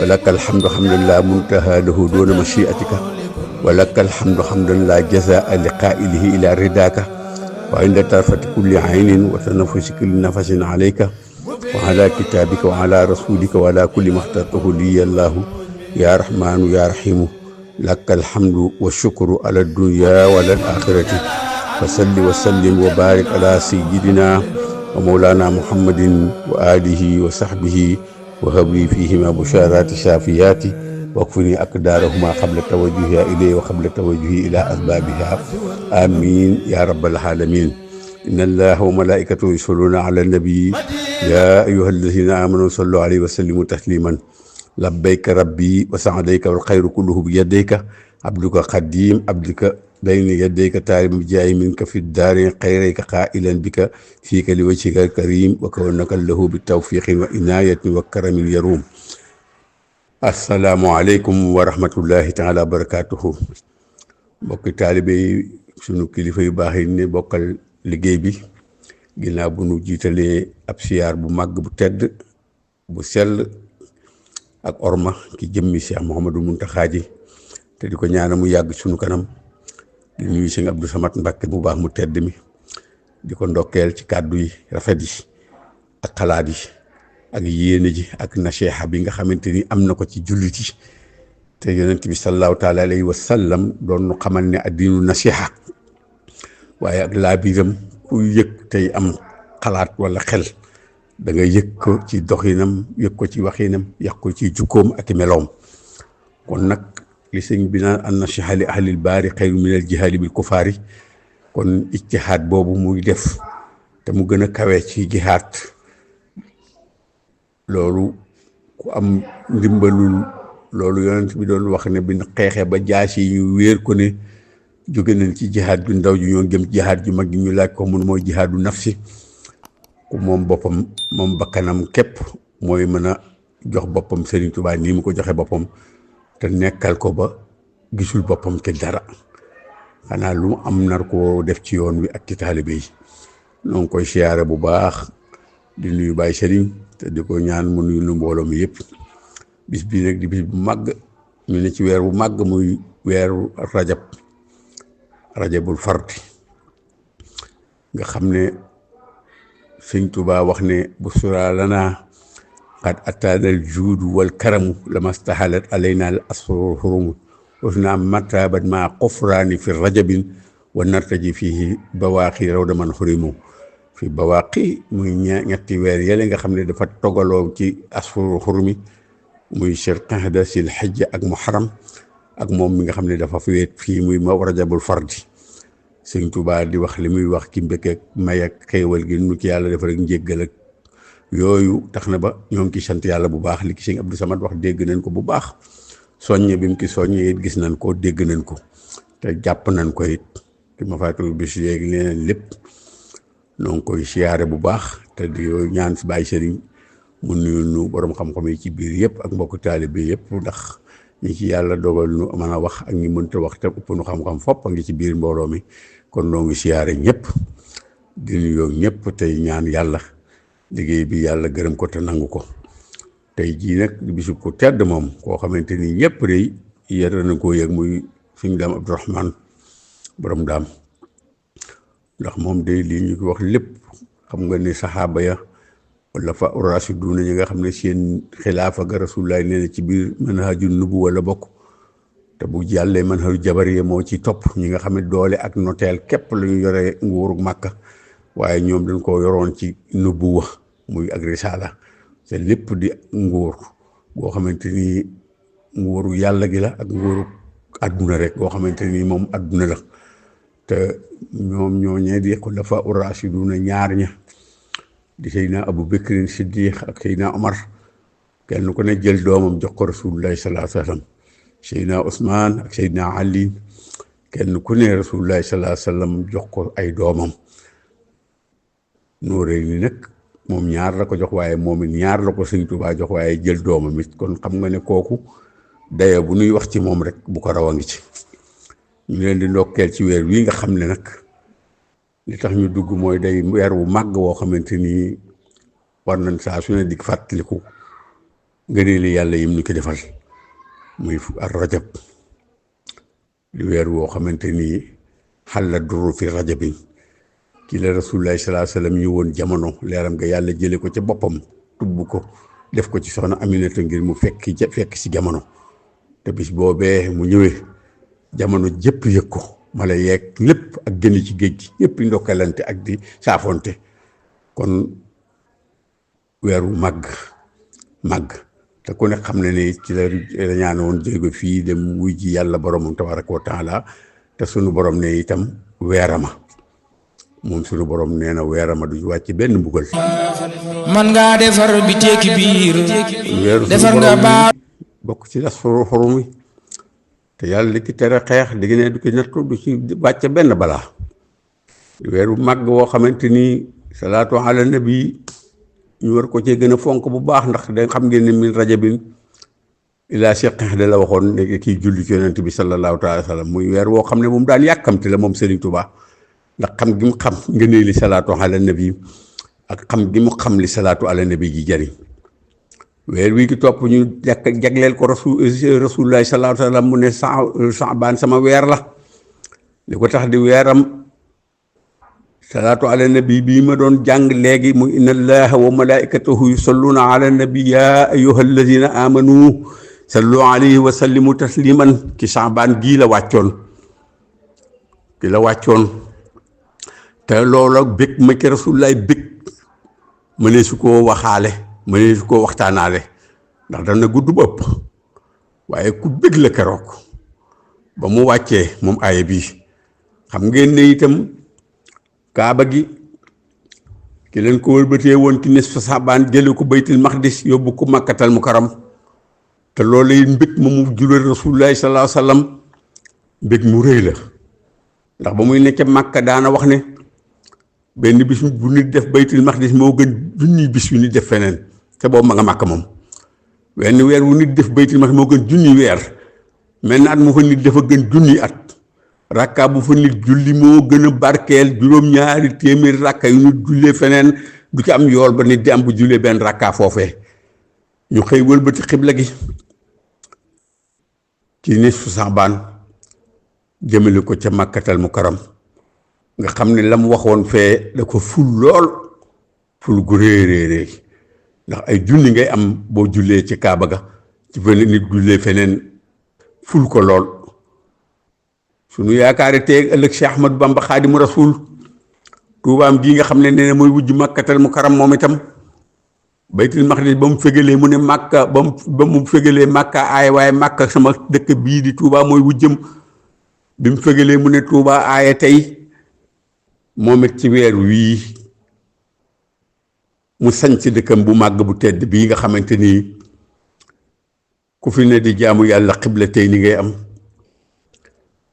ولك الحمد حمدا لا منتهى له دون مشيئتك ولك الحمد حمدا لا جزاء لقائله إلى رداك وعند طرفة كل عين وتنفس كل نفس عليك وعلى كتابك وعلى رسولك وعلى كل ما اخترته لي الله يا رحمن يا رحيم لك الحمد والشكر على الدنيا وعلى الآخرة فصل وسلم وبارك على سيدنا ومولانا محمد وآله وصحبه وهب لي فيهما بشارات شافيات واكفني أقدارهما قبل توجهها إليه وقبل توجهي إلى أسبابها آمين يا رب العالمين. إن الله وملائكته يصلون على النبي يا أيها الذين آمنوا صلوا عليه وسلموا تسليما لبيك ربي وسعديك والخير كله بيديك عبدك قديم عبدك بين يديك تارم بجاي منك في الدار خيرك قائلا بك فيك لوجهك الكريم وكونك له بالتوفيق وعناية وكرم يروم. السلام عليكم ورحمة الله تعالى وبركاته. mbokki taalibe yi sunu kilifa yu baax yi ne bokkal liggéey bi ginnaaw bu nu jiitalee ab siyaar bu màgg bu tedd bu sell ak orma ki jëmmi Cheikh Mouhamadou Mountakha ji te di ko ñaanal mu yàgg sunu kanam di nuyu Sëñ Abdou Samad Mbacké bu baax mu tedd mi di ko ndokkeel ci kàddu yi rafet yi ak xalaat yi ak yéene ji ak nasiha bi nga xamante ni am na ko ci jullit yi te yonent bi sallallahu taala alayhi wa sallam doon nu xamal ne addinu nasiha waaye ak laa biiram ku yëg tey am xalaat wala xel da nga yëg ko ci doxinam yëg ko ci waxinam yëg ko ci jukkoom ak meloom. kon nag li sëñ bi naan an nasiha li ahlil baari xayru min al jihaadi bil kufaari kon ijtihaad boobu muy def te mu gën a kawe ci jihaad loolu ku am ndimbalul loolu yonent bi doon wax ne bi xeexee ba jaas yi ñu wéer ko ne jóge nañ ci jihaad ju ndaw ji ñoo jëm jihaad ju mag gi ñu laaj ko mun mooy jihaadu nafsi ku moom boppam moom bakkanam képp mooy mën a jox boppam Serigne Touba nii mu ko joxe boppam te nekkal ko ba gisul boppam te dara xanaa lu mu am nar koo def ci yoon wi ak ci taalibe yi noo ngi koy siyaare bu baax di nuyu Baye Serigne te di ko ñaan mu nuyu lu mbooloo mi yëpp. bis bii nag di bis bu màgg ñu ne ci weer bu màgg muy weeru rajabul fardi nga xam ne sëñ Tuubaa wax ne bu sura lana qad ataanal juudu wal karamu lamastahalat alayna al asrul hurum usna matabat ma qufraani fi rajabin wa nartaji fihi bawaaqi rawda man xurimu fi bawaaqi muy ñetti weer yële nga xam ne dafa togaloo ci asrul hurumi muy Qa'da sil hijja ak muharram ak moom mi nga xam ne dafa fi weet fii muy ma rajabul fardi sëñ Tuubaa di wax li muy wax ki mbëkk ak may ak xéewal gi nu ci yàlla dafa rek njéggal ak yooyu tax na ba ñoo ngi ci sant yàlla bu baax li ki sëñ Abdou Samad wax dégg nañ ko bu baax soññe bi mu ki soññe it gis nañ ko dégg nañ ko te jàpp nañ ko it ki ma fàttali bis léegi leneen lépp noo ngi koy siyaare bu baax te di ñaan si Baye Serigne mu nuyu nu borom xam-xam yi ci biir yëpp ak mbokku taalibe yëpp ndax ñi ci yàlla dogal nu mën a wax ak ñi mënta wax te ëpp nu xam-xam fopp a ngi ci biir mbooloo mi kon noo ngi siyaare ñëpp di nuyoo ñëpp tey ñaan yàlla liggéey bi yàlla gërëm ko te nangu ko tey jii nag di bisu ko tedd moom koo xamante ni ñëpp day yéen na koo yëg muy suñu daam Abdourahmane borom daam ndax moom day lii ñu ko wax lépp xam nga ne saxaaba ya wala fa urasiduuna ñi nga xam ne seen xilaafa ga rasulullaay nee na ci biir manhaju nubu wala bokk te bu jàllee manhaju jabariya moo ci topp ñi nga xam ne doole ak noteel képp la ñu yore nguuru Màkka waaye ñoom dañ ko yoroon ci nubuwa muy ak risaala te lépp di nguur boo xamante ni nguuru yàlla gi la ak nguuru adduna rek boo xamante ni moom adduna la te ñoom ñoo ñee di xulafa urasiduuna ñaar ña di Seydina Abu Bakrin Siddiq ak Seydina Omar kenn ku ne jël doomam jox ko rasulullahi sallallahu alayhi wa sallam Seydina Ousmane ak Seydina Ali kenn ku ne rasulullahi sallallahu alayhi wa sallam jox ko ay doomam nooree ni nag moom ñaar la ko jox waaye moom it ñaar la ko Sëñ Tuubaa jox waaye jël doomam it kon xam nga ne kooku dayo bu nuy wax ci moom rek bu ko raw a ngi ci ñu leen di ndokkeel ci weer wi nga xam ne nag li tax ñu dugg mooy day weer wu màgg woo xamante ni war nañ saa su ne di fàttaliku ngëneeli yàlla yim ñu ko defal muy ar rajab di weer woo xamante ni xalla duru fi rajabin ci la rasulullahi salaa sallam ñu woon jamono leeram nga yàlla jële ko ca boppam tubb ko def ko ci soxna Aminata ngir mu fekk si jamono te bis boobee mu ñëwee jamono jëpp yëg ko mala yeeg lépp ak génn ci géej gi yëpp ndokkalante ak di saafonte kon weeru màgg te ku ne xam ne ni ci la ñaan woon jóge fii dem wuy ji yàlla boromam tabaraka wa taala te sunu borom ne itam weerama moom sunu borom nee na weerama du wàcc benn mbugal man ngaa defar bi teeki biir defar nga baax bokk ci las xorum wi te yàlla di ki tere xeex di ne du ki nattu du ci wàcc benn balaa weeru màgg woo xamante ni salaatu ala nabi ñu war ko cee gën a fonk bu baax ndax da xam ngeen ne min rajabin ilaa cheikh da la waxoon ne kii julli ci yonent bi sallallahu taala sallam muy weer woo xam ne moom daan yàkkamte la moom Serigne Touba ndax xam gi mu xam ngënee li salaatu ala nabi ak xam gi mu xam li salaatu ala nabi ji jëriñ weer wii ki topp ñu jagleel ko rasulullahi sallallahu alayhi wa sallam mu ne Saabaan sama weer la li ko tax di weeram salaatu ala nabi bii ma doon jàng léegi mu inna allaha wa malaikatahu yusalluna ala nabi ya ayyuha alladina amanu sallu alayhi wa sallimu tasliman ci Saabaan gii la wàccoon te loola bég ma ci rasulullahi bég mënee su koo waxaale mënee su koo waxtaanaale ndax dana gudd ba ëpp waaye ku bég la keroog ba mu wàccee moom aaya bii xam ngeen ne itam kaaba gi ki leen ko wëlbatee woon ci nisfu Saabaan jële ko baytul maqdis yóbbu ko makkatal mukarram te loolu yi mbég ma mu julal rasulullahi sallallahu alayhi wa sallam mbég mu rëy la ndax ba muy nekk Makka daana wax ne benn bis bu nit def baytul maqdis moo gën junniy bis yu nit def feneen te boobu ma nga Makka moom wenn weer wu nit def baytul maqdis moo gën junniy weer mel na at mu fa nit dafa gën junniy at rakka bu fa nit julli moo gën a barkeel juróom-ñaari téeméeri rakka yu nit jullee feneen du ci am yool ba nit di am bu jullee benn rakka foofee ñu xëy wëlbati xibla gi ci nisfu Saabaan jëmale ko ca makkatal mukarram nga xam ne la mu waxoon fee da ko ful lool ful gu réeréeréy ndax ay junni ngay am boo jullee ci kaaba ga ci feneen nit jullee feneen ful ko lool sunu yaakaari teeg ëllëg Cheikh Ahmadou Bamba Xaadimu Rasuul tuubaam gii nga xam ne nee na mooy wujj makkatal mukarram moom itam baytul maqdis ba mu fégalee mu ne màkka ba mu fégalee màkka aay waaye màkka sama dëkk bii di Touba mooy wujjëm bi mu fégalee mu ne Touba aaye tey moom it ci weer wii mu sañ ci dëkkam bu màgg bu tedd bii nga xamante ni ku fi ne di jaamu yàlla xibla tey ni ngay am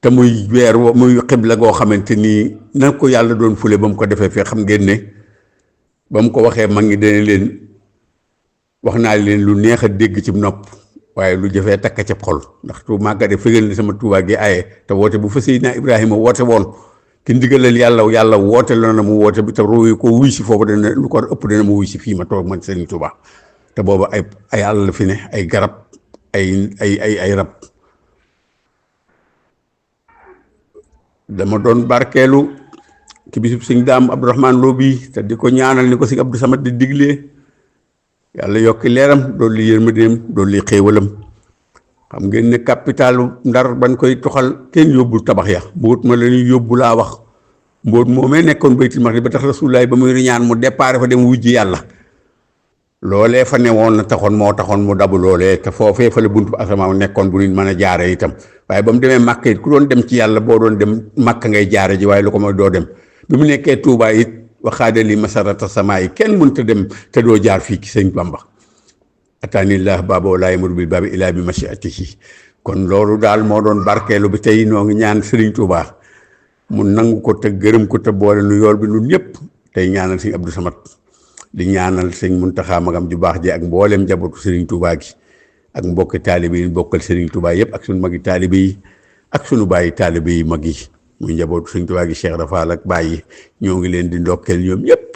te muy weer muy xibla goo xamante ni na ko yàlla doon fule ba mu ko defee fee xam ngeen ne ba mu ko waxee mag ngi dana leen wax naa leen lu neex a dégg ci nopp waaye lu jafee takk ca xol ndax tu màggade fégal ne sama Tuubaa gi aaye te woote bu fa Seydina Ibrahima woote woon ki ndigalal yàlla woote la na mu woote bi te ruuy ko wuy si foofu dana lu ko ëpp dana mu wuy si fii ma toog man Serigne Touba te booba ay àll la fi ne ay garab ay rab dama doon barkeelu ci bisub sëñ Daam Abdourahmane Lo bi te di ko ñaanal ni ko sëñ Abdou Samad di diglee yàlla yokki leeram doon li yërmandeem doon li xéewalam xam ngeen ne capitalu Ndar ban koy toxal kenn yóbbul tabax ya mbóot ma la ñuy yóbbu laa wax mbóot moomee nekkoon baytul maqdis ba tax rasulullaay ba muy riñaan mu départ fa dem wujji yàlla loolee fa newoon na taxoon mu dabu loolee te foofee fa la buntu asamaan nekkoon bu nit mën a jaare itam waaye ba mu demee Màkka it ku doon dem ci yàlla boo doon dem Màkka ngay jaare ji waaye lu ko mooy doo dem bi mu nekkee Tuubaa it waxaadali masarata samaa yi kenn mënta dem te doo jaar fii ci sëñ Bamba ataanillah baaba wala yamuru bil baabi ilaa bi mashiatihi kon loolu daal moo doon barkeelu bi tey noo ngi ñaan Sëriñ Tuubaa mu nangu ko te gërëm ko te boole nu yool bi nun ñëpp tey ñaanal sëñ Abdou Samad di ñaanal sëñ Muntaxa magam ju baax ji ak mboolem njabootu Sëriñ Tuubaa gi ak mbokki taalibe yi bokkal Sëriñ Tuubaa yëpp ak suñu magi taalibe yi ak suñu bàyyi taalibe yi mag yi muy njabootu Sëriñ Tuubaa gi Cheikh Rafal ak bàyyi ñoo ngi leen di ndokkeel ñoom ñëpp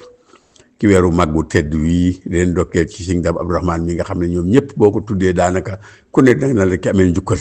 ki weeru mag bu tedd wii leen ndokkeel ci sëñ Dame Abdourahmane mi nga xam ne ñoom ñëpp boo ko tuddee daanaka ku ne danga na la ki amee njukkal